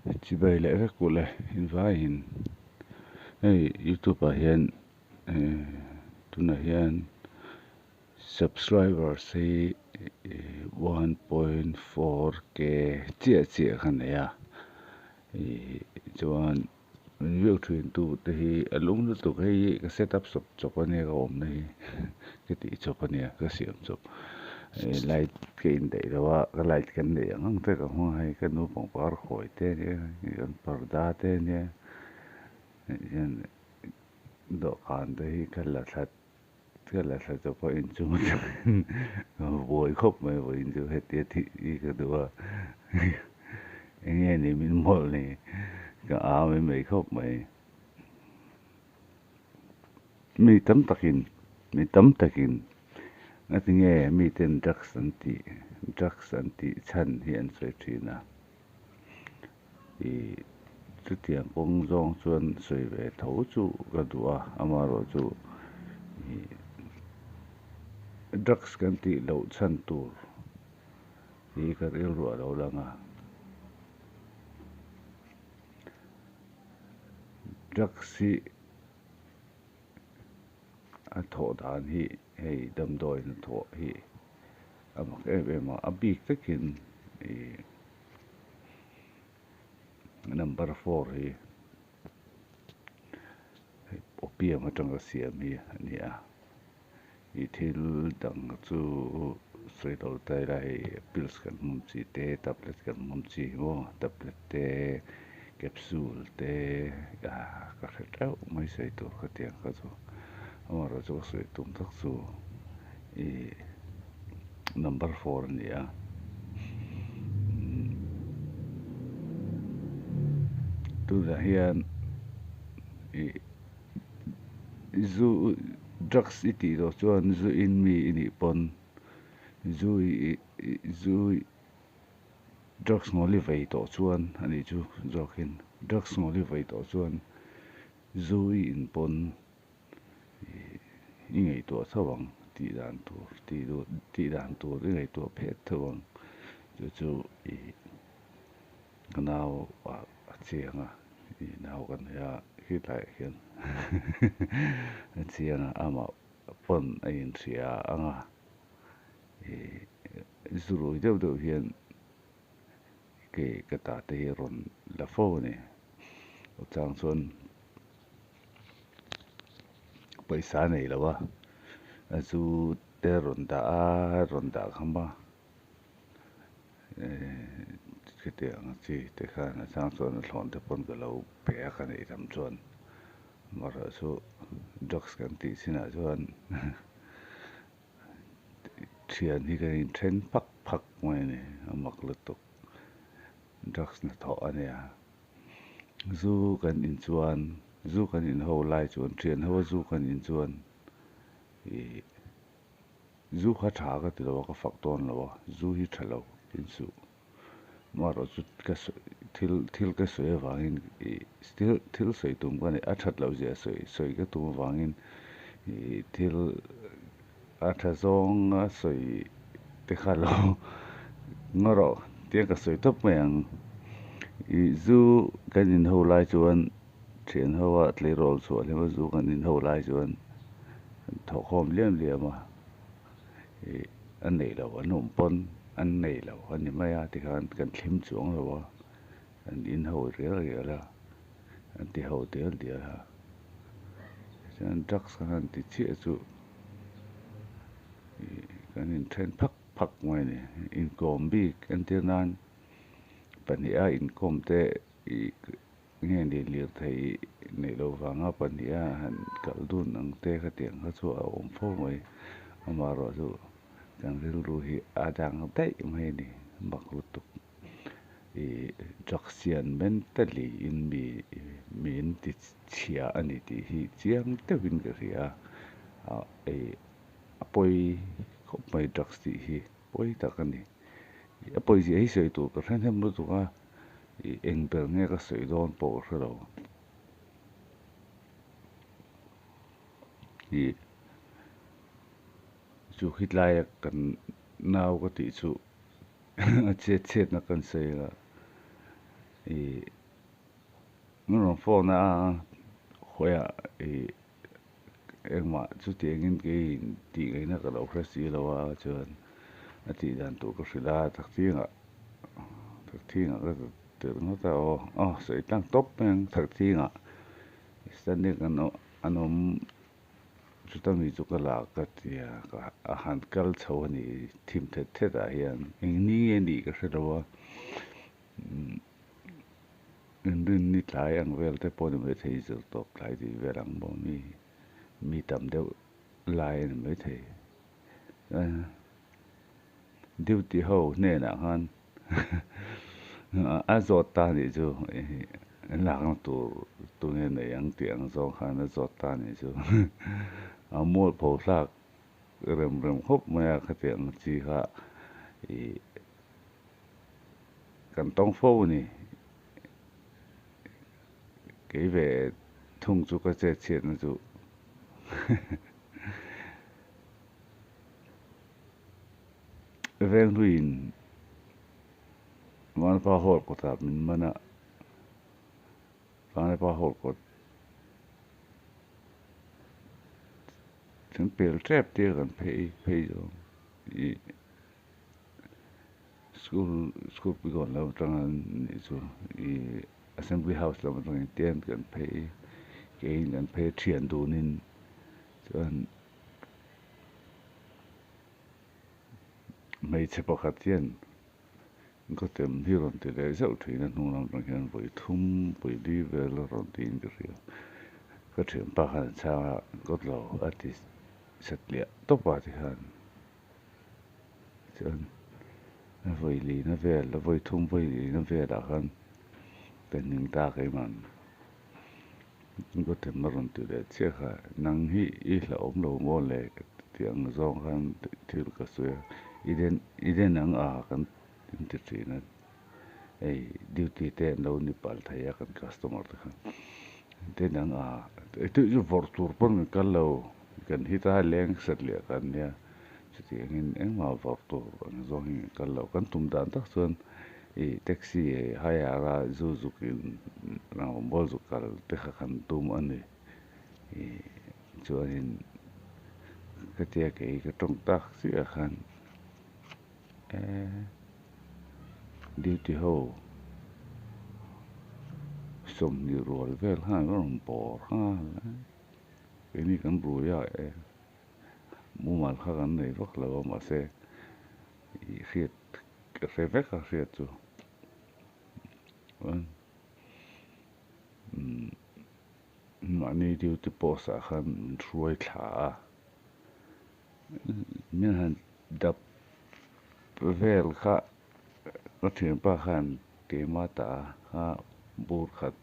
Chibai leh vek u le invaiin hei youtube ah hian tunah hian subscribers hi 1.4k chiah chiah kha nei a ih chuan min view thin tu te hi a lung lutuk hei hi ka set up chawp chawp ania ka awmna hi ka tih chawp ania ka siam chawp ih light ka indaih lo a ka light kan neih ang ang te ka hmang a hei ka nu pangpar khawi te ania kan parda te ania hian dawhkan te hi ka la thla ka la thla chawp a inchung atangin ka buai khawp mai vawiin chu hetia thih hi ka duh a eng nge ni min mawlh ni ka au mai mai khawp mai mi tam takin mi tam takin ngatinge miten drugs an tih drugs an tih chhan hi an sawi thin a ih chutiang kawng zawng chuan sawi ve tho chu ka duh a amaherawh chu ih drugs kan tih loh chhan tur hi ka rilru a lo lang a drugs hi a thawh dan hi hei damdawi hnathawh hi a mak em em a a bik takin ih number four hi opium atanga siam hi a ni a ih thil dang chu sawi lo ta ila hei pills kan hmawm chi te tablet kan hmawm chi maw tablet te capsule te ah ka hre teuh mai sawi tur khatiang kha chu amaherawhchu ka sawi tum tak chu ih number four a ni a tunah hian ih zu drugs i tih loh chuan zu in mi i nih pawn zu ih zu drugs ngawl i vei tawh chuan a nih chu zawkin drugs ngawl i vei tawh chuan zu i in pawn ih i ngaihtuah tho ang tih dan tur tih duh tih dan tur i ngaihtuah phet tho ang chu chu ih ka nau ah a chiang a ih nau ka nei a khilaiah khian a chiang a amah pawn a inhria ang a ih zurui deuh deuh hian kei ka ta te hi a rawn la fo a ni chang chuan pawisa a nei lo a a zu te a rawn dah a a rawn dah kham a ehh khitiang ang chi te khan a chang chuan a thlawn te pawn ka lo pe a ka neih tam chuan amaherawhchu drugs kan tih chinah chuan thian hi kan inthen phak phak mai a ni a mak lutuk drugs hnathawh a nia zu kan in chuan zu kan in ho lai chuan thian ho a zu kan in chuan ih zu kha tha ka ti lo a ka fak dawn lo a zu hi tha lo in suh amaherawhchu ka sawi thil thil ka sawi avangin ih thil thil sawi tum ka neih a that loh zia sawi sawi ka tum avangin ih thil a tha zawnga sawi te kha lo ngaw rawh tia ka sawi tawp mai ang ih zu kan in ho lai chuan thian ho a tleirawl chhuah hlim a zu kan in ho lai chuan kan thawhkhawm liam liam a ih a neih loh an awm pawn an nei lo a ni mai a tikhan kan thlim chuang lo a an in ho rial rial a an ti ho dial dial a chuan drugs kha han ti chiah chu ih kan inthen phak phak mai a ni inkawm bik entir nan pahniha inkawm te ih nge ni lirthei neih loh vanga pahniha han kal dun ang te khatiang kha chu a awm fo mai amaherawhchu kan rilru hi a dang daih mai a ni mak lutuk ih drugs hian mentally in mi min ti chhia a ni tih hi chiang deuhin ka hria a ih a pawi khawp mai drugs tih hi pawi tak a ni a pawi zia hi sawi tur ka hre hnem lutuk a. Ih eng ber nge ka sawi dawn pawh ka hre lo. Ih chu khitlaia kan nau ka tih chu a chet chhiatna kan sawi a. Ih. Min rawn phone a khawiah ih engmah chutiangin keiin tih ngaihna ka lo hre si lo a chuan a tih dan tur ka hrilh a thakthingah thakthingah ka tirh ngawt a aw aw sawi tlang tawp mai ang thakthingah standing an an awm chuta mi chu ka la ka ti a a han kal chho a ni thim thet thet ah hian eng ni nge nih ka hre lo a. Inrinni tlai ang vel te pawh a ni maithei zir tawp tlai tih vel ang maw mi mi tam deuh lai a ni maithei duty ho hnenah khan a zawt ta anih chu lakna tur tunge nei ang tih ang zawng khan a zawt ta anih chu a mualpho thlak rem rem khawp mai a khatiang chi kha ih. Kan tawng fo a ni. Kei ve thung chu ka chet chhiatna chu Venghluiin Vanapa Hall kawtah min man a, Vanapa Hall kawt kan pel tep tir kan phei phei zawng ih. School school pui kawn lam atanga nih chu ih assembly house lam atangin tent kan phei keiin kan phei thian dunin chuan hmeichhe pakhat hian khawtem hi rawn ti leh zeuh thin a hnung lam atang hian vawi thum vawi li vel a rawn tiin ka hria ka thianpa khan a chhang a kawt lo a ti satliah tawp a tikhan. Chuan a vawi lina vel a vawi thum vawi lina velah khan ka hning ta keimah Gotham a rawn ti leh chiah kha nang hi i hlauhawm lo maw le tih ang zawng khan thil ka sawi a i den i den ang a kan inti thin a hei duty te an lo ni palh thei a kan customer te khan den ang a chu vawrh tur pawn kan kal lo kan hit a leng satliah kan nia. Chutiangin engmah vawrh tur ang zawng hi kal loh kan tum dan tak chuan ih taxi hire a zu zuk in rangvawl zuk kal te kha kan tum a ni. Ih chuanin khatia kei ka tawng tak chiah khan eee duty ho 20 rual vel khan an rawn bawr nghal a keini kan rui a e. Mumal kha kan nei vak lo a mahse ih hriat ka hre vek a hriat chu chuan umm mahni duty post ah khan min hruai thla a min han dap vel kha ka thianpa khan keimah ta kha bur khat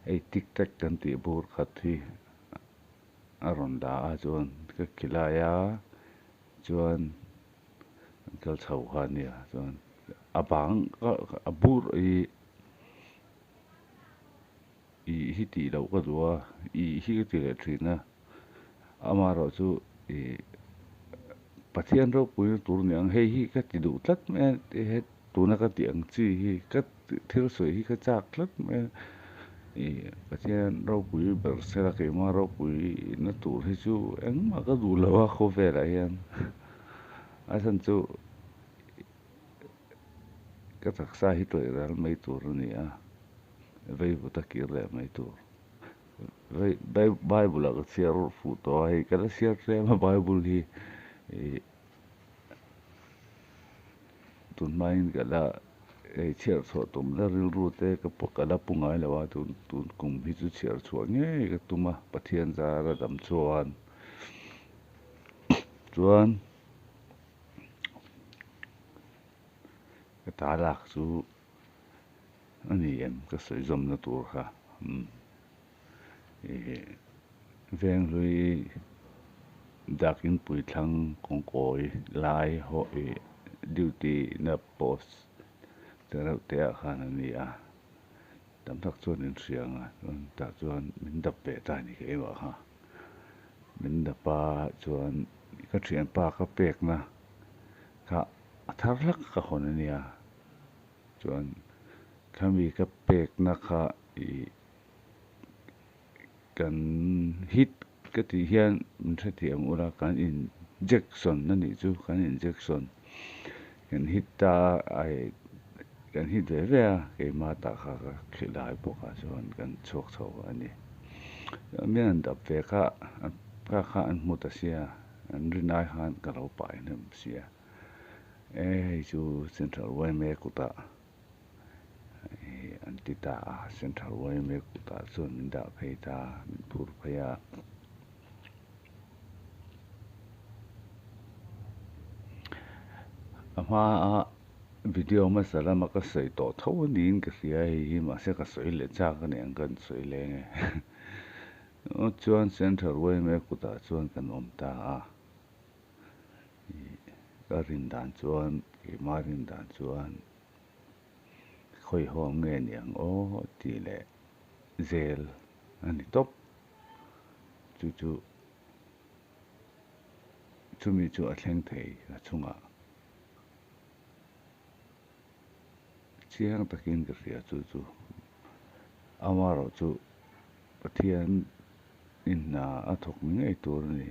hei tic tac kan tih bur khat hi. A rawn dah a chuan ka khilai a chuan an kal chho kha a nia chuan a bang a bur ih ih hi tih loh ka duh a ih hi ka ti leh thin a amaherawh chu ih Pathian ropui na tur ni ang hei hi ka ti duh tlat mai a tuna ka tih ang chi hi ka thil sawi hi ka chak tlat mai a ih Pathian ropui ber sela keimah ropui na tur hi chu engmah ka duh lo a khawvelah hian a chhan chu ka taksa hi tawih ral mai tur a ni a veivut a kir leh mai tur Bible ah ka chhiar fuh tawh a hei ka la chhiar tlem a Bible hi ih. Tun hmain ka la ei chhiar chhuah tum la rilru te ka ka la pu ngai lo a tun tun kum hi chu chhiar chhuah ngei ka tum a Pathian zara dam chuan chuan ka ta lak chu a ni em ka sawi zawmna tur kha umm. Ih Venghlui dakin puithlang kawngkawi lai haw ih duty na post te reuh te ah khan a ni a tam tak chuan in hria ang a chuan tah chuan min dap ve ta a ni keimah kha min dap a chuan ka thianpa ka pekna kha a thar hlak ka hawn a nia chuan khami ka pekna kha ih. Kan hit ka tih hian min hrethiam ula kan injection a nih chu kan injection kan hit ta a kan hit ve ve a keimah tah kha ka khilai bawk ah chuan kan chhuak chho a ni min han dap ve kha kha kha an hmu ta sia an rin ai khan ka lo pai hnem sia e hei chu central yma kutah. An ti ta a, Central yma kutah chuan min dah phei ta, min phur phei a. A hmaa video hmasa lama ka sawi tawh tho a niin ka hria hei hi mahse ka sawi leh chak a ni ang ka han sawi leng e. Chuan Central yma kutah chuan kan awm ta a. Ka rin dan chuan, keimah rin dan chuan khawihawm nge ni ang aw tih leh zel a ni tawp. Chu chu chumi chu a thleng thei a chungah chiang takin ka hria chu chu amaherawh chu Pathian in hna a thawk ni ngei tur a ni.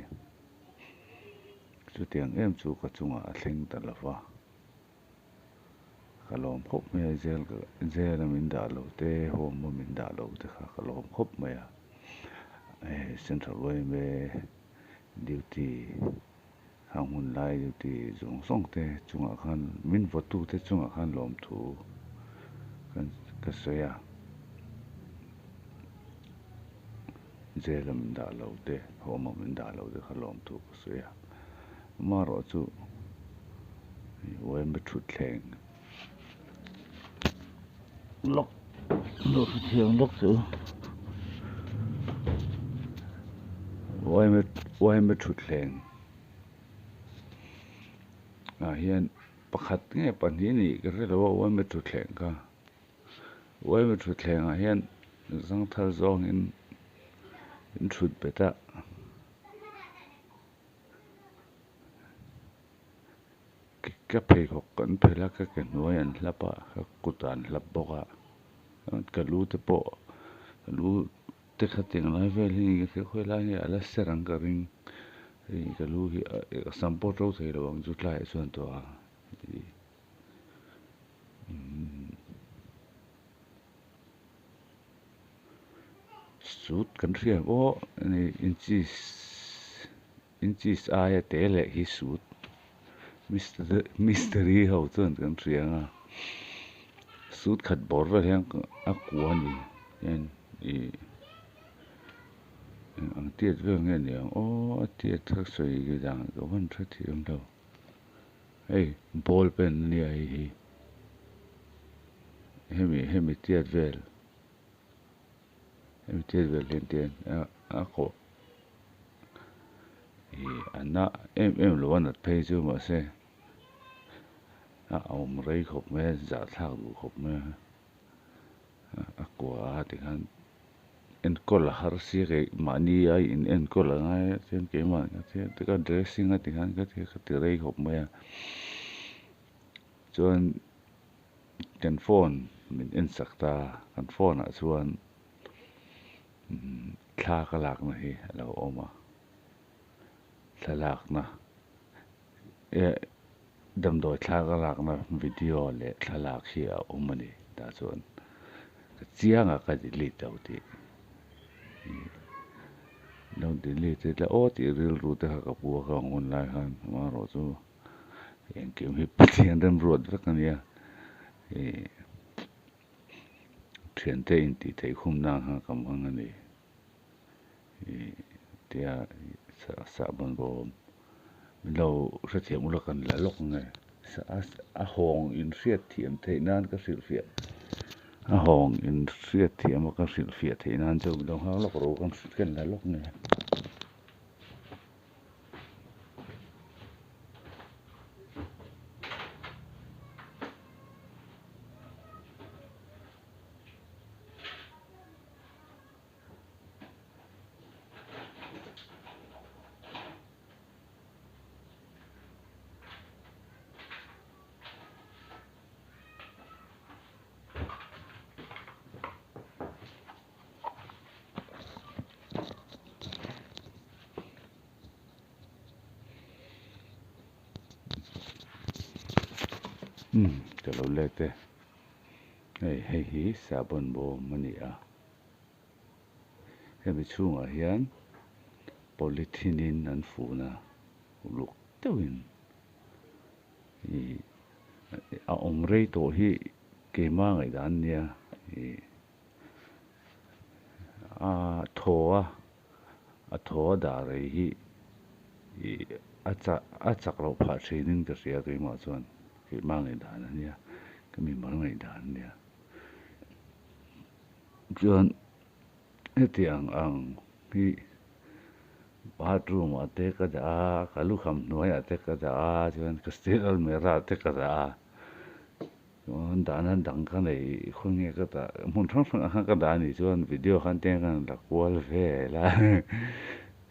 Chutiang em chu ka chungah a thleng ta lo va, ka lawm khawp mai a, jail jail a min dah lo te, home a min dah lo te kha ka lawm khawp mai a, Central yma duty khang hun lai duty zawng zawng te chungah khan min vawtu te chungah khan lawmthu ka sawi a. Jail a min dah lo te, home a min dah lo te kha lawmthu ka sawi a. Amaherawh chu yma thutthleng lawk lawk hrethiam lawk chu yma yma thutthleng ah hian pakhat nge pahnih nih ka hre lo a yma thutthleng kha. Uaimi thutthlengah hian zangthal zawngin in thut bet a, ka pheikhawk an phelh a, ka ke hnuai an hlap a, ka kut ah an hlap bawk a, ka lu te pawh ka lu te kha tiang lai vel hi ka hria khawi lai nge a la ser ang ka ring, hei ka lu hi ka sam pawh to thei lo ang chu tlaiah chuan tawh a. Sut kan hria pawh inches inches aia te leh hi sut mistiri ho chuan kan hria ang a sut khat bawr vel hian a kua a ni hian ih eng ang tiat vel nge ni ang aw a tiat kha sawi dan ka van hrethiam lo. Hei ball pen a nia hei hi hemi hemi tiat vel hemi tiat vel hian tian a kawh ih a na em em lo a nat phei chu mahse a awm rei khawp mai a zahthlak duh khawp mai a a kua a tikhan. Enkawl a har sia kei mahni a in enkawl a ngai a chuan keimah ka dressing a tikhan ka ti rei khawp mai a chuan kan phone min en sak ta kan phone ah chuan thla ka lakna hi a lo awm a thlalakna eh damdawi thla ka lakna video leh thlalak hi a awm a ni tah chuan ka chiang a ka delete lo tih lo delete ila aw tih rilru te kha ka pu a ka awm hun lai khan amaherawh chu engkim hi Pathian remruat vek a nia ih thiante intih theih khum nan khan ka hmang a ni. Ih tia sahbawn bawm min lo hrethiam ula kan la lawk ang e a hawng in hriat thiam theih nan ka hrilh fiah a hawng in hriat thiam a ka hrilh fiah theih nan chu min lo nghak lawk rawh u kan la lawk ang e. Umm ka lo let e. Hei hei hi sahbawn bawm a ni a. Hemi chhungah hian polythene in an fun a uluk deuhin ih a awm rei tawh hi keimah ngaihdan a nia ih a thaw a a thaw a dah rei hi ih a chak a chak loh phah thinin ka hria keimah chuan keimah ngaihdan a nia ka mimal ngaihdan a nia. Chuan hetiang ang hi bathroom ah te ka dah a, ka lukham hnuaiah te ka dah a, chuan ka steel almirah te ka dah a, chuan dahna dang ka nei khawnge ka dah hmun hrang hrangah khan ka dah a nih chuan video khan te khan la kual vel a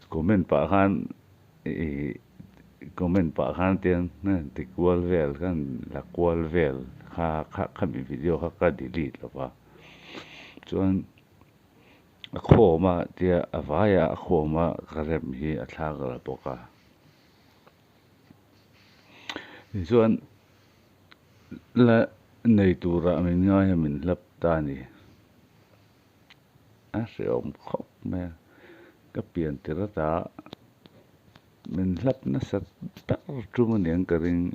comment pah khan ih comment pah khan tiang ti kual vel khan la kual vel kha khami video kha ka delete lo va. Chuan a khawm a tia a vaia a khawm a ka rem hi a thlak la bawk a. Tichuan la nei tura min ngai a min hlap ta a ni. A hrehawm khawp mai a, ka pian tir ata min hlap nasa ber tum a niang ka ring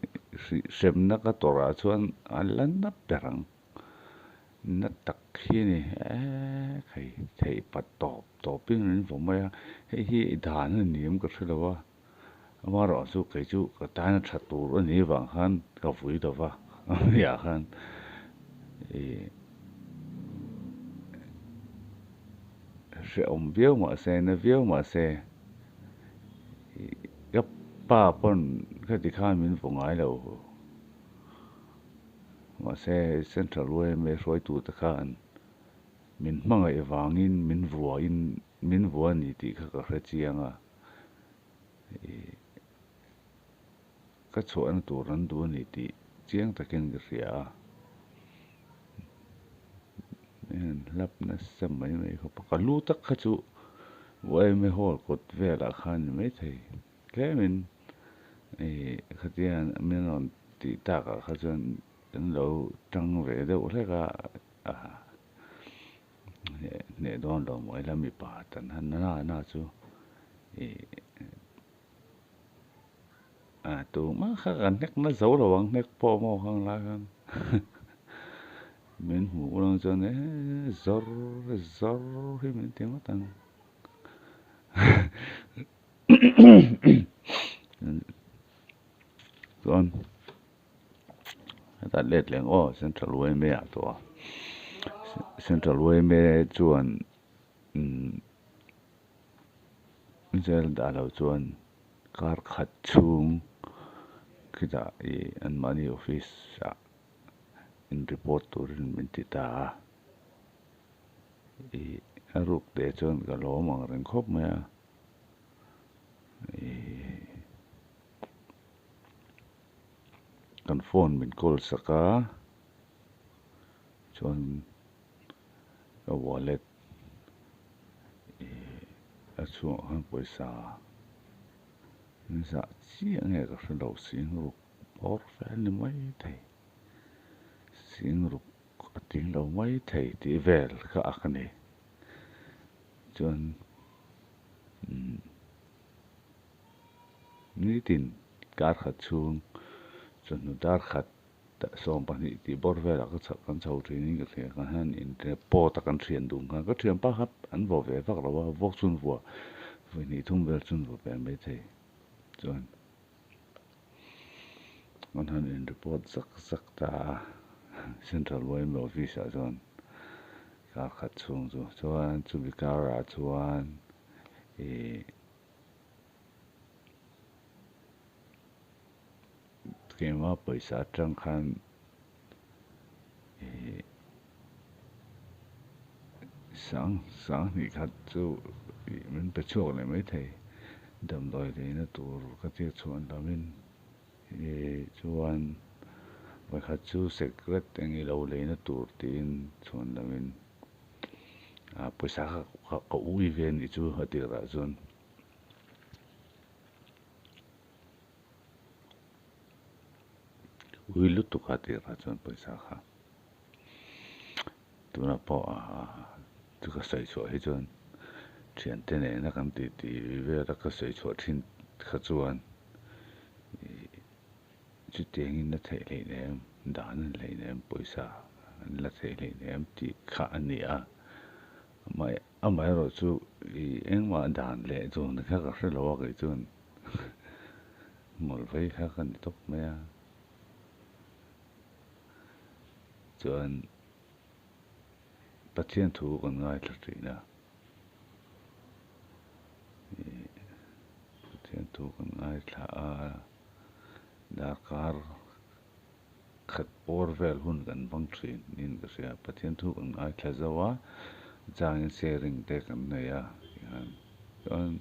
hremna ka tawrhah chuan a la na ber ang. Na tak hi a ni eee hei theih pat tawp tawpin min vaw mai a hei hi dan a ni em ka hre lo a amaherawh chu kei chu ka tan a tha tur a nih vang khan ka vui lo va a hmeiah khan ih hrehawm viau mah se na viau mah se ih ka pa pawn khati khan min vaw ngai lo. Mahse, Central yma hruaitute khan min hmangaih vangin min vuain min vua a ni tih kha ka hre chiang a. Ih, ka chhuahna tur an duh a ni tih chiang takin ka hria a. Heng hlap nasa mai mai khawp a, ka lu tak kha chu yma hall kawt velah khan ni maithei. Tlemin ih khatia min rawn tih takah kha chuan kan lo tang ve deuh hlek a, hneh dawn lo maw ila mipa tan han na na chu ih a tumah kha kan hnek na zo lo ang hnek pawh maw khang lai khan min hmuh ruang chuan eee zawr zawr hi min ti ngawt ang. Chuan hetah let leh ang aw central yma ah tawh a central yma chuan umm zel dah loh chuan kar khat chhung khitah ih anmahni office ah in report turin min ti ta a. Ih a ruk teh chuan ka lawm ang reng khawp mai a ih kan phone min call sak a chuan ka wallet ih a chhungah khan pawisa zah chiah nge ka hre lo sing ruk bawr fel ni mai thei sing ruk. A tling lo mai thei tih vel kha a ka ni. Chuan umm nitin kar khat chhung chawhnu dar khat 20 tih bawr velah ka chho kan chho thin in ka hria ka hian in pawt a kan thian dun khan ka thian pa kha an vaw ve vak lo a vawk chhun vua vawi hnih thum vel chhun vaw ve mai thei chuan. An han in report zak zak ta a, Central yma office ah chuan kar khat chhung chu chuan chumi karah chuan ih keimah pawisa atang khan ih sang sanghnih khat chu ih min pe chhuak leh maithei damdawi leina tur ka tir chhuah lamin ih chuan pakhat chu secret eng ilo leina tur tiin chhuan lamin ah pawisa kha ka ui ve anih chu a tirah chuan. Ui lutuk a tirah chuan pawisa kha tunah pawh chu ka sawi chhuah hi chuan thiante nena kan titi vel a ka sawi chhuah thin kha chuan chutiangin a theih hleinem dan an hleinem pawisa an la theih hleinem tih kha a ni a amaherawhchu ih engmah dan leh chuan kha ka hre lo a kei chuan. Mawlh vei kha ka ni tawp mai a, chuan Pathian thu kan ngaithla thin a, ih Pathian thu kan ngaithla a, darkar khat pawr vel hun kan hmang thin niin ka hria, Pathian thu kan ngaithla zo a, changin sharing te kan nei a chuan.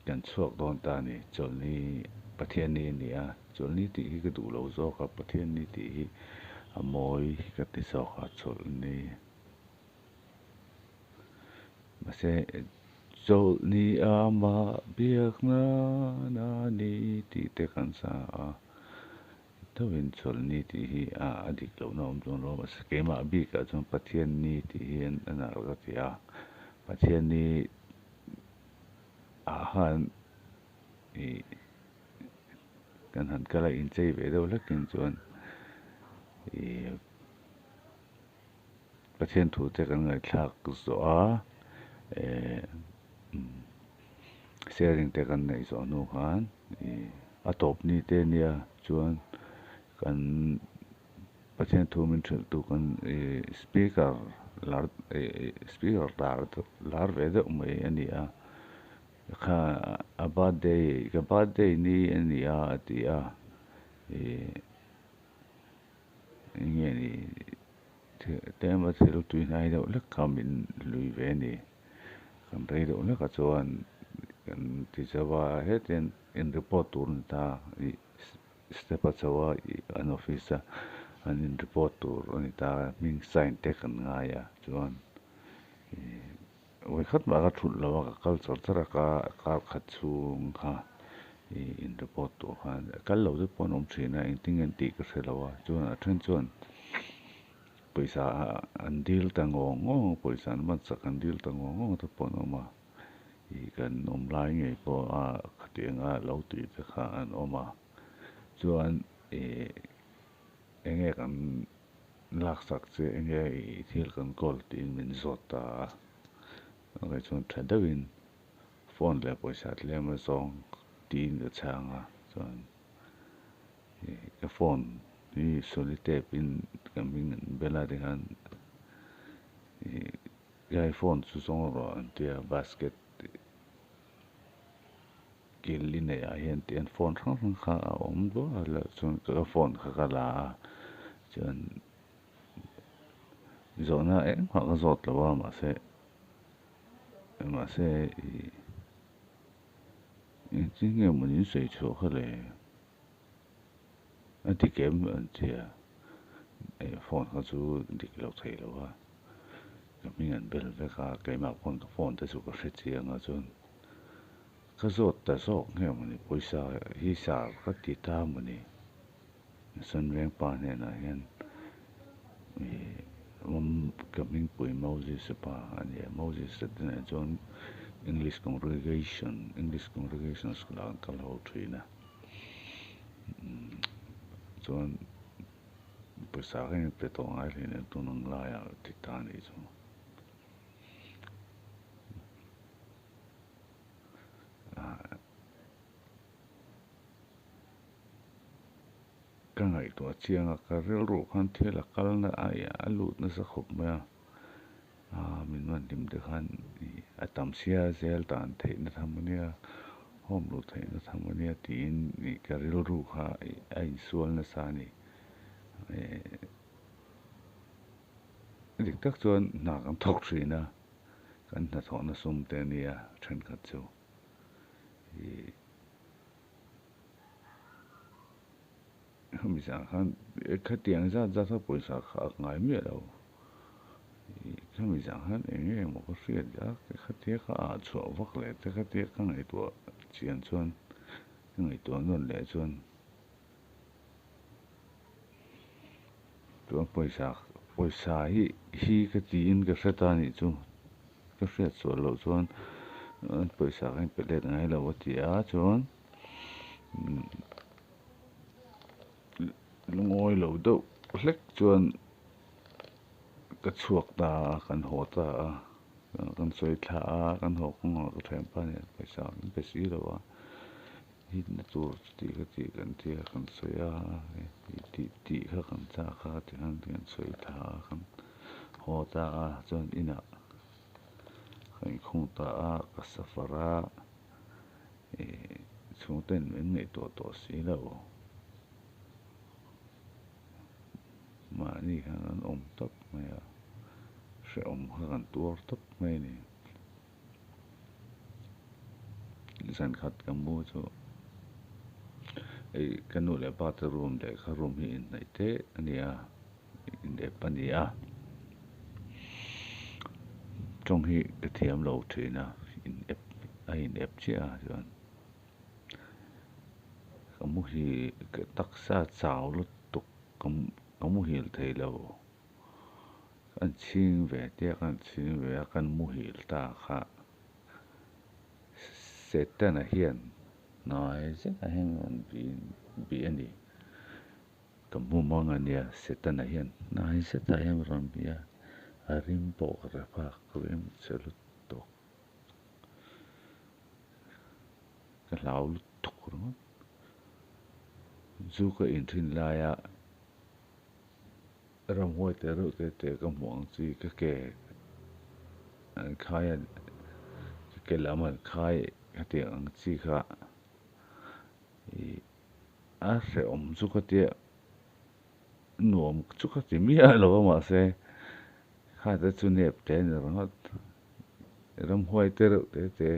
Kan chhuak dawn ta a ni. Chawlhni Pathianni a ni a, Chawlhni tih hi ka duh lo zawk a, Pathianni tih hi a mawi ka ti zawk a, Chawlhni. Mahse Chawlhni amah biakna na ni tih te kan sa a. Thovin chawlhni tih hi a dik lohna awm chuan rawh mahse keimah bikah chuan Pathianni tih hi a nalh ka ti a, Pathianni ah khan ih kan han kal a inchei ve deuh hlekin chuan ih Pathian thu te kan ngaihthlak zawh a eh sharing te kan neih zawh hnu khan ih a tawp ni te nia chuan kan Pathian thu min hrilh tu kan ih speaker lar ih speaker lar lar ve deuh mai a ni a kha a birthday ka birthday ni a ni a a ti a ih. Eng nge ni tlem a thil tui hnai deuh hlek kha min hlui ve a ni. Kan rei deuh hlek ah chuan kan ti zauh a hetiang in report tur a ni ta ih step a chho a ih an office a an in report tur a ni ta hming sign te kan ngai a chuan ih vawikhat mah ka thulh lo a ka kal char char a ka kar khat chhung kha ih in report tur khan kal lo te pawh an awm thin a engtin nge an tih ka hre lo a chuan a then chuan pawisa an dil ta ngawng ngawng a pawisa an man chak an dil ta ngawng ngawng te pawh an awm a ih kan awm lai ngei pawh a khatiang a lo tih te kha an awm a chuan ih eng nge kan Laksak che enge i thil kan kawl tiin min zawt ta a, kei chuan tha deuhin phone leh pawisa tlem a zawng tiin ka chhang a, chuan ka phone hi solitape in ka hming an bel a tikhan ih i phone chu zawng rawh an tia basket kil i neih ah hian tih an phone hrang hrang kha a awm duah a la chuan ka phone kha ka la a chuan zawhna engmah ka zawt lo a mahse mahse ih engtin nge mawni in sawi chhuah kha le a dik em an ti a phone kha chu dik lo thei lo a ka hming an bel vek a keimah pawn ka phone te chu ka hre chiang a chuan. Ka zawt ta zawk nge mawni pawisa hi sar ka ti ta mawni Sanreng pa hnenah hian ih ka hmingpui Moses a pa a ni a Moses a te nen chuan English congregation English congregation school ah an kal ho thin a chuan pawisa ka inpe tawh ngai hleinem tun ang laiah ka ti ta a nih chu. Ka ngaihtuah chiang a, ka rilru khan thil a kal na a lut nasa khawp mai a, aa min man hlim te khan ih a tam sia zel dan theih na tham ania, home luh theih na tham ania tiin ih ka rilru kha ih a insual nasa a ni. Dik tak chuan hna kan thawk thin a. Kan hnathawhna sum te ania thenkhat chu ih hemi zan khan khatiang zat zat a pawisa kha a ngai miah lo ih hemi zan khan eng nge emaw ka hriat a khatia ka ah chhuah vak leh te khatia ka ngaihtuah chian chuan. Ka ngaihtuah nawn leh chuan chuan pawisa pawisa hi hi ka tiin ka hre ta anih chu ka hriat sual loh chuan pawisa ka inpe let ngai lo a ti a chuan lungawi lo deuh hlek chuan ka chhuak ta a kan haw ta a kan sawi thla a kan haw kawngah ka thianpa nen pawisa kan pe si lo a hit na tur chuti kha tih kan ti a kan sawi a tih tih kha kan chak a tikhan kan sawi thla a kan haw ta a chuan inah ka inkhung ta a ka suffer a ih chhungten min ngaihtuah tawh si lo mahni khan an awm tawp mai a hrehawm kha kan tuar tawp mai a ni. Zan khat ka mu chu hei ka nu leh pa te room leh ka room hi inhnaih te a ni a inep a ni a tawng hi ka thiam lo thin a inep a inep chiah a chuan ka muhil ka taksa chau lutuk ka muhil thei lo. Kan chhing ve tia kan chhing ve a, kan muhil ta kha Setana hian hnai zetah hian rawn bih a ni. Ka hmu mang a nia, Setana hian hnai zetah hian rawn bih a, a rim pawh ka hre phak, rim che lutuk. Ka hlau lutuk ringawt. Zu ka inthin laia. Ramhuai te reuh te te ka hmuh ang chi ka ke an khai a ka ke lam an khai hetiang ang chi kha ih a hrehawm chu ka tia nuam chu ka ti miah lo a mahse kha te chu nep te a ni ringawt ramhuai te reuh te te.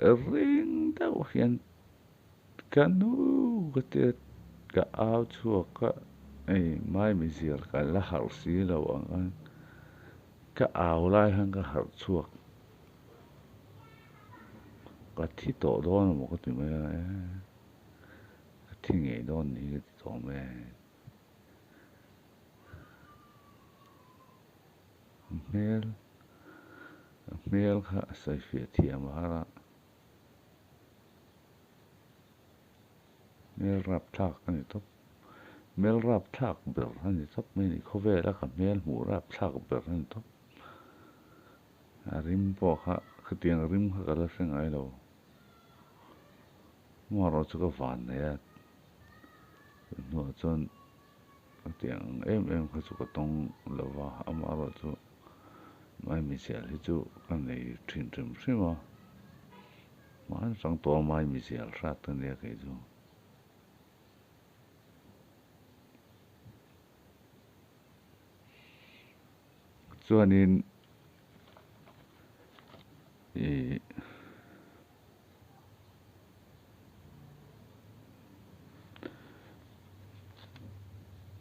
Ring deuh hian ka nu ka tia ka au chhuak a hei maimi zial ka la harh si lo ang a ka au lai khan ka harh chhuak ka thi tawh dawn emaw ka ti mai a ka thi ngei dawn ni ka ti tawh mai a. Hmel a hmel kha a sawi fiah thiam a har a, hmel rap thlak a ni tawp, hmel rap thlak ber a ni tawp mai a ni, khawvela ka hmel hmuh rap thlak ber a ni tawp, a rim pawh kha khatiang rim kha ka la hre ngai lo, amaherawhchu chu ka van nei a, hnuah chuan. A tiang ang em em kha chu ka tawng lo va, amaherawhchu maimizial hi chu ka nei thin hrim hrim a, hman hrang tawh a maimizial hrat a nia kei chu. Chuanin ih.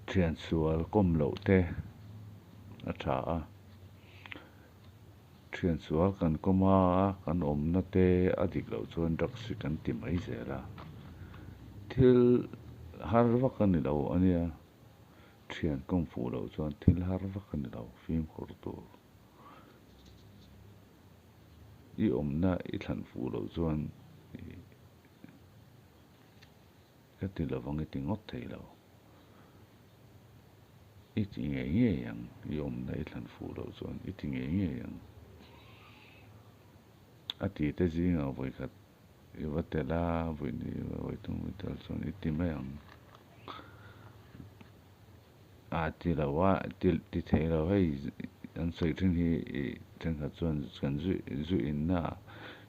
Thian sual kawm loh te a tha a, thian sual kan kawm a, kan awmna te a dik loh chuan drugs hi kan ti mai zel a, thil har vak a ni lo a nia, thian kawm fuh loh chuan thil har vak a ni lo fimkhur tur. I awmna i thlan fuh loh chuan ka ti lovang i ti ngawt thei lo. I ti ngei ngei ang, i awmna i thlan fuh loh chuan i ti ngei ngei ang. A ti te zingah vawikhat i va tel a, vawi vawi thum i tel chuan i ti mai ang. A ti lo a, ti thei lo hei an sawi thin hi ih thenkhat chuan kan zu zu inna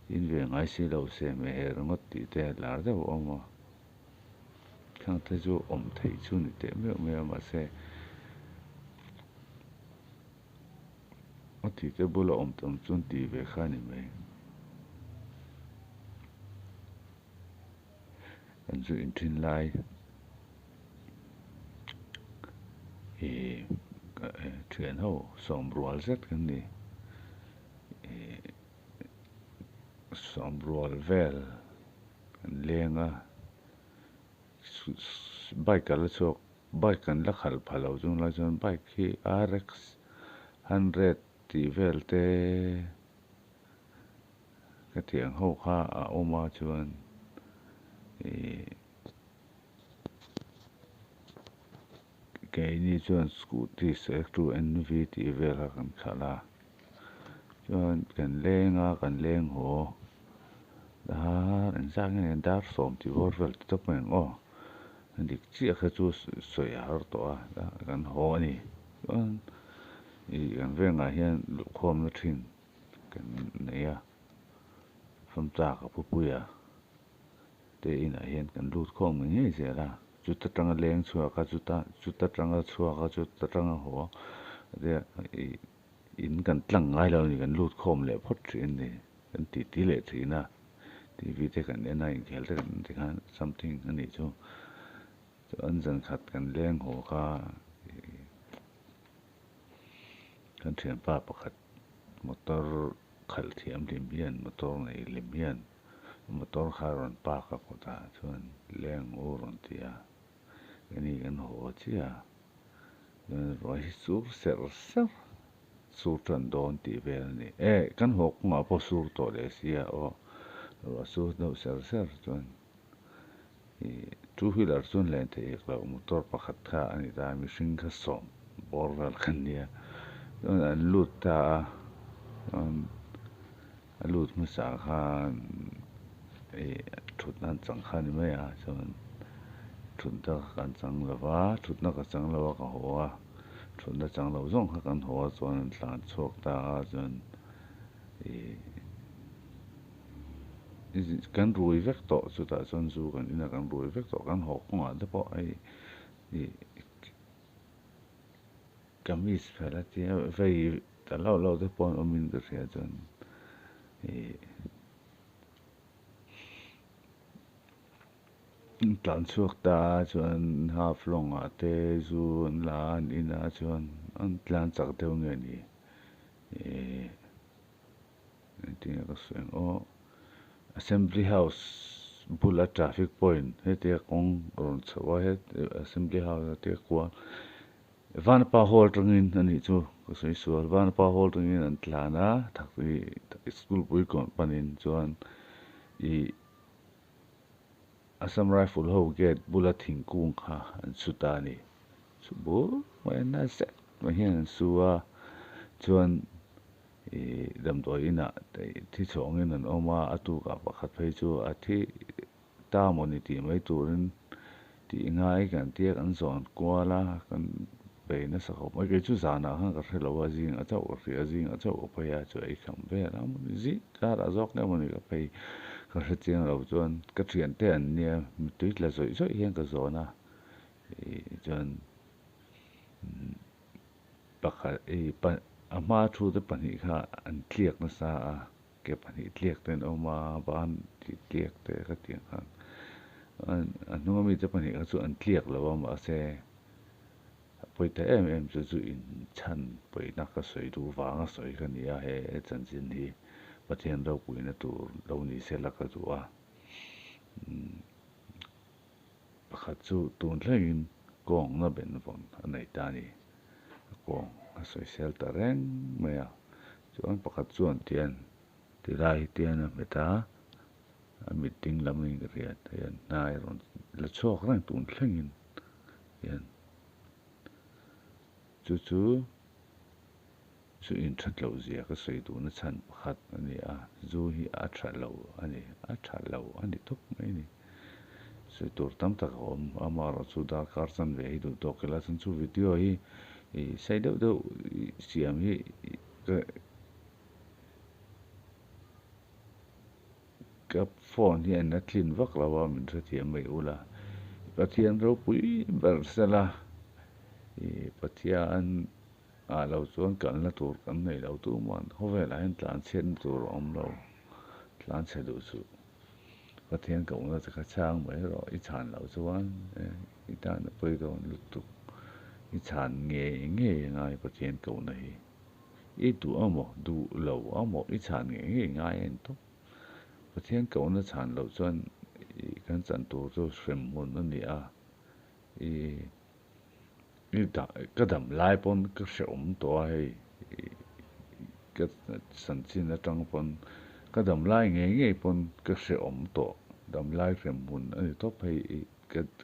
in ve ngai si lo se hmeheh ringawt tih te a lar deuh a awm a, khang te chu awm theih chu ni teh meuh mai a mahse a ti te bula awm tam chuan tih ve kha a ni mai. Kan zu in thin lai ih Thian ho sawm rual zet kan ni. Sawm rual vel kan leng a, bike a la chhuak bike kan la khalh pha lo chung lai chuan bike hi RX hundred tih vel te ka thiang ho kha a awm a chuan ih Keini chuan scooty Sec two NV tih vel kha kan khalh a, chuan kan leng a, kan leng haw dar engzat nge ni dar sawm tih bawr vel ti tawp mai ang aw, a dik chiah kha chu sawi a har tawh a, kan haw a ni. Chuan ih kan vengah hian luhkhawmna thin kan nei a, famchak a pupui a. Te inah hian kan lut khawm ngei ngei zel a, chuta tanga leng chhuak a, chuta chuta tanga chhuak a, chuta tanga haw a tia ih in kan tlang ngai lo a ni, kan lut khawm leh phawt thin a ni, kan titi leh thin a, T V te kan en a, inkhel te kan en ti khan something a nih chu, chuan zan khat kan leng haw kha ih kan thianpa pakhat motor khalh thiam hlim hian motor nei hlim hian. Motor kha rawn park a kawtah chuan leng u rawn ti a, kani kan haw chiah a, chuan ruah hi sur serh serh sur tan dawn tih vel a ni. E kan haw kawngah pawh sur tawh leh si a aw, ruah sur deuh serh serh chuan ih two wheeler chuan len theih hek loh motor pakhat kha a ni ta, mihring kha sawm bawr vel kha nia, chuan an lut ta a chuan. A lut hmasa khan ih thutna an chang kha a ni mai a chuan thutna kan chang lo va thutna ka chang lo a ka haw a thutna chang lo zawng kha kan haw a chuan an tlan chhuak ta a chuan ih kan rui vek tawh chutah chuan zu kan in a kan rui vek tawh kan haw kawngah te pawh hei ih Kamis phelh a tia vei ta loh loh te pawh an awmin ka hria chuan ih tlan chhuak ta a chuan half long ah te zu an la a an in a chuan an tlan chak deuh nge ni ih engtin nge ka sawi ang aw assembly house bula traffic point hetia kawng rawn chho a he assembly house a tia kual Vanapa hall atangin a nih chu ka sawi sual Vanapa hall atangin an tlan a thak ih school pui kawn panin chuan ih Assam Rifle ho gate bula thingkung kha an su ta a ni chu bur mai a nasa zet mai hian an su a chuan ih damdawi inah thi chhawngin an awm a a tukah pakhat phei chu a thi ta maw ni tih mai turin tih ngai kan tia kan zawn kual a kan bei nasa khawp mai kei chu zanah khan ka hre lo a zing a chauh ka hria a zing a chauh ka phei a chu ei kham vel a mawni zing karah zawk nge mawni ka phei ka hre chiang lo chuan ka thiante an nia mittui tla zawih zawih hian ka zawn a ih chuan pakhat ih a hma thu te pahnih kha an tliak nasa a. Ke pahnih tliak te an awm a, ban tih tliak te ka tih ang khan a hnung ami te pahnih kha chu an tliak lo a mahse a pawi ta em em chu chu inchhan pawihna ka sawi duh vanga sawi ka ni a he chanchin hi Pathian ropuina tur lo ni se la ka duh a pakhat chu tun thlengin kawngna benvawn a nei ta a ni a kawng a sawisel ta reng mai a. Chuan pakhat chuan tian ti lai hi tian a hmet a, a mit ding lam in ka hriat hian hnai a rawn la chhuak reng tun thlengin hian chu chu zu in that loh zia ka sawi duhna chhan pakhat a ni a, zu hi a tha lo a ni, a tha lo a ni tawp mai a ni. Sawi tur tam tak a awm, amaherawh chu darkar chanve hi duh tawk ila chuan chu video hi ih sei deuh deuh siam hi ka phone hi an la tlin vak lo a min hrethiam mai ula Pathian ropui ber sela ih Pathian ah lo chuan kalna tur kan nei lo tumah khawvelah hian tlanchhiatna tur a awm lo tlanchhe duh suh. Pathian kohna che kha chhang mai rawh, i chhan loh chuan i tan a pawi dawn lutuk. I chhan ngei ngei a ngai Pathian kohna hi. I duh amaw, duh lo amaw i chhan ngei ngei ngai a ni tawp. Pathian kohna chhan loh chuan kan chan tur chu hrem hmun a ni a, i i ka dam lai pawn ka hrehawm tawh a hei ka chanchin atang pawn ka dam lai ngei ngei pawn ka hrehawm tawh dam lai hrem hmun a ni tawp hei i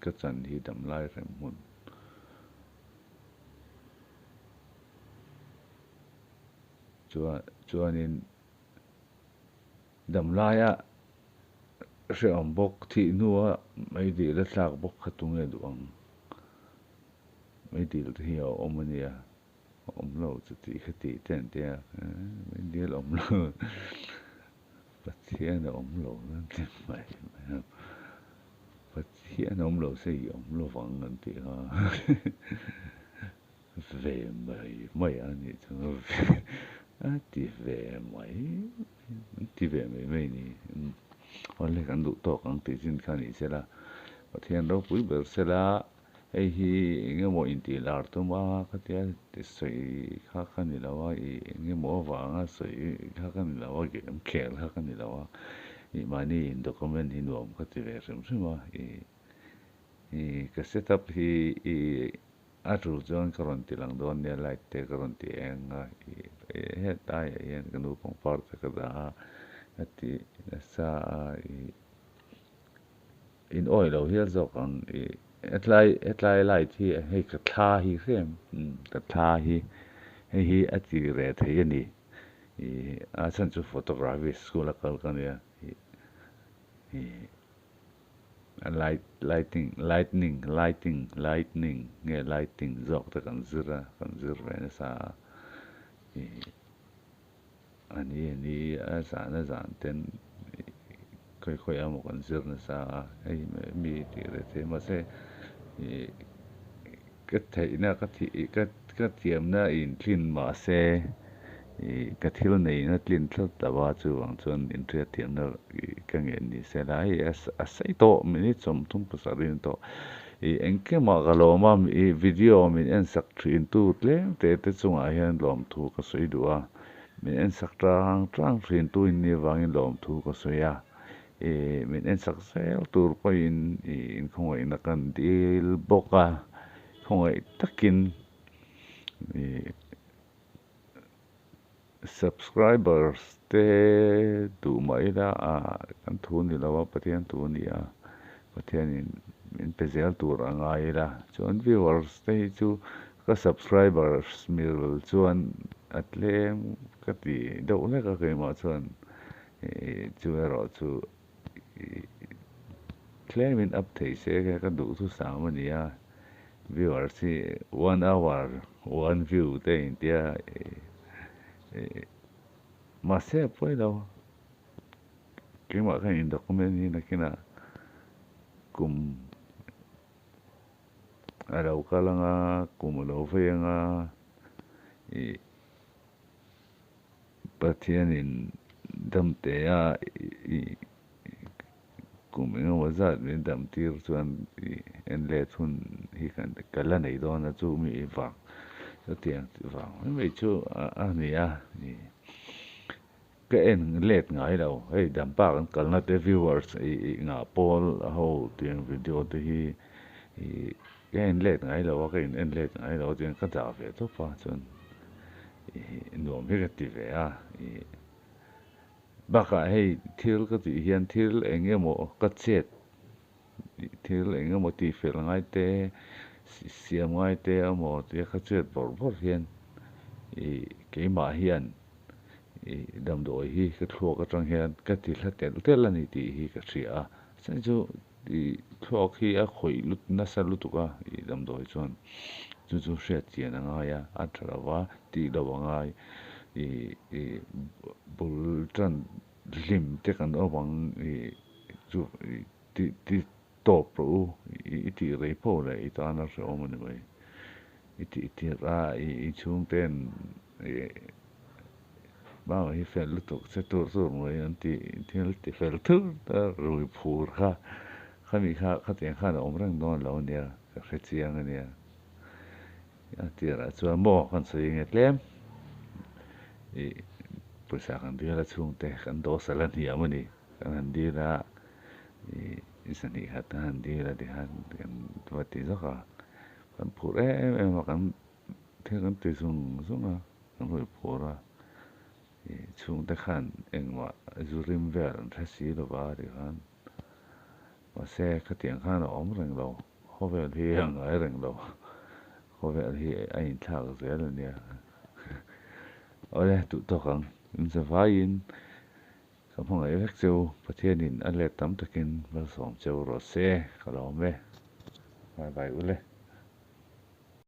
ka chan hi dam lai hrem hmun. Chuan chuanin damlaia hrehawm bawk thih hnua meidil a thlak bawk kha tunge duh ang? Meidil te hi a awm a nia, a awm lo chu tih kha tih te an tia, meidil awm lo Pathian a awm lo an ti mai mai a, Pathian a awm lo se i awm lovang an tih kha. Ve mai mai a nih chu a ti ve mai an ti ve mai mai ni. Awle kan duh tawk ang tih chin kha ni sela Pathian ropui ber sela hei hi eng emaw intih lar tum a khatia sawi kha ka ni lo a ih eng emaw avanga sawi kha ka ni lo a game khel kha ka ni lo a ih mahni in document hi nuam ka ti ve hrim hrim a ih ih ka setup hi ih A tul chuan ka rawn ti lang dawn nia, light te ka rawn ti eng a, ih hetlaiah hian ka nu pangpar te ka dah a, a ti nasa a, ih in awi lo hial zawk ang, ih hetlai hetlai light hi hei ka thla hi hrem ka thla hi hei hi a ti reh thei a ni, ih a chhan chu photography school a kal ka nia, ih ih. Light lighting lightning lighting lightning nge lighting zawk te kan zir a kan zir ve nasa a ih a ni a ni a zan a zan ten khawi khawi emaw kan zir nasa a hei mi tih leh thei mahse ih Ka theihna ka thih ka ka thiamna intlin mahse ih ka thil neihna tlin tlat lo a chuvang chuan inhriat thiamna ih ka ngen ni se la hei a a sei tawh minute 37 a tawh ih engkimah ka lawm a ih video min en sak thin tu tlem te te chungah hian lawmthu ka sawi duh a min en sak tang tang thin tu in nih avangin lawmthu ka sawi a. Ih min en sak zel tur pawhin ih inkhawngaihna kan dil bawk a, khawngaih takin ih subscribers te duh mah ila ah kan thu ni lo a Pathian thu a ni a, Pathianin min pe zel tur a ngai ila chuan viewers te hi chu ka subscribers mil chuan a tlem ka ti deuh hlek a keimah chuan. Chu erawh chu tlemin up thei se ka duh thu sam a ni a, viewers hi one hour one view te in tia mahse a pawi lo keimah khan in document hi nakinah kum a lo kal anga kum a lo vei anga ih. Pathianin damtea i kum engemaw zat min dam tir chuan i en let hun hi ka la nei dawn a chu mi vang chutiang vang mai mai chu a ni a ka en let ngai lo hei dampa kan kalna te viewers i ngah pawl ho tiang video te hi ka en let ngai lo a ka in en let ngai lo a chuan ka dah ve tawp a chuan. Nuam hi ka ti ve a, ih bakah hei thil ka tih hian thil eng emaw ka chet thil eng emaw tih fel ngai te siam ngai te emaw tia ka chet bawrh bawrh hian ih keimah hian ih damdawi hi ka thluak atang hian ka ti hla telh telh a ni tih hi ka hria a, chhan chu Ih thluak hi a khawih lut nasa lutuk a ih damdawi chuan chu chu hriat chian a ngai a, a tha lo va tih lo a ngai ih ih bul tan hlim te kan awm ang ih chu ih tih ti tawp rawh u ih i tih rei pawh leh i tan a hrehawm a ni mai i tih tirh a ih i chhungten ih. Bang hi fel lutuk che tur tur mai an ti thil ti fel thur a rui phur kha khami kha khatiang khan a awm reng dawn lo ania ka hre chiang ania A tirah chuan maw kan sawi nge tlem ih pawisa kan dil a chhungte kan dawhsal a hniam a ni kan han dil a ih zahnih khat kan han dil a tikhan kan va ti zawk a kan phur em em a kan thil kan ti zung zung a kan rawn phur a ih chhungte khan engmah zu rim vel an hre si lo va tikhan mahse khatiang khan a awm reng lo. Khawvel hi a ngai reng lo, khawvel hi a inthlak zel a nia. Awle duh tawk ang, in zavaiin ka hmangaih vek che u, Pathianin a let tam takin malsawm che u rawh se, ka lawm e. Bye bye ule.